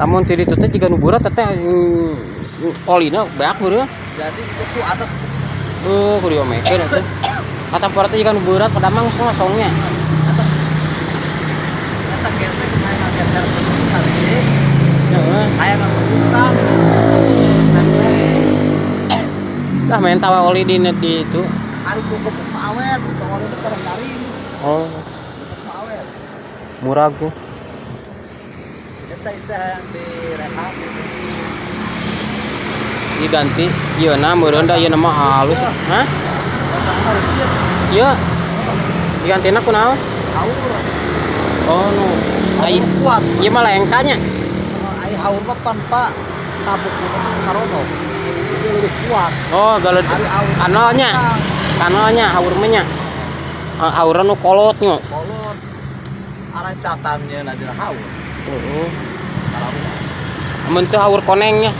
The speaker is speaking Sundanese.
Lamun ti ditu teh jiga nu berat teh olina beak beureum. Jadi itu tuh ada. Eh, kudu diomekeun atuh. Kata teh jiga nu berat pada mah kosongnya. Eta eta getek saya ngageser saeutik. Heeh. Aya ngagebukan. Lah menta we oli di itu. Ari ku gebuk mah awet, tong oli teh terus garing. Oh, Gebuk mah awet. Murah tuh. Eta itu yang direhab. Diganti ieu na meureun da ieu mah halus. Hah? Eta mah legit. Ieu digantina kunaon? Haur. Oh, nu. Ai, Haur kuat. Ieu mah lengkanya. Ai haur mah pan, Pak, tabuk mah sakarono. Itu lebih kuat. Oh, galed Ari haur. Kanalnya. Kanalnya haur mah nya. Ah, haurna nu kolot nya. Kolot. Arah catannya na dina haur. Heeh. Kalau Amun teu haur konengnya.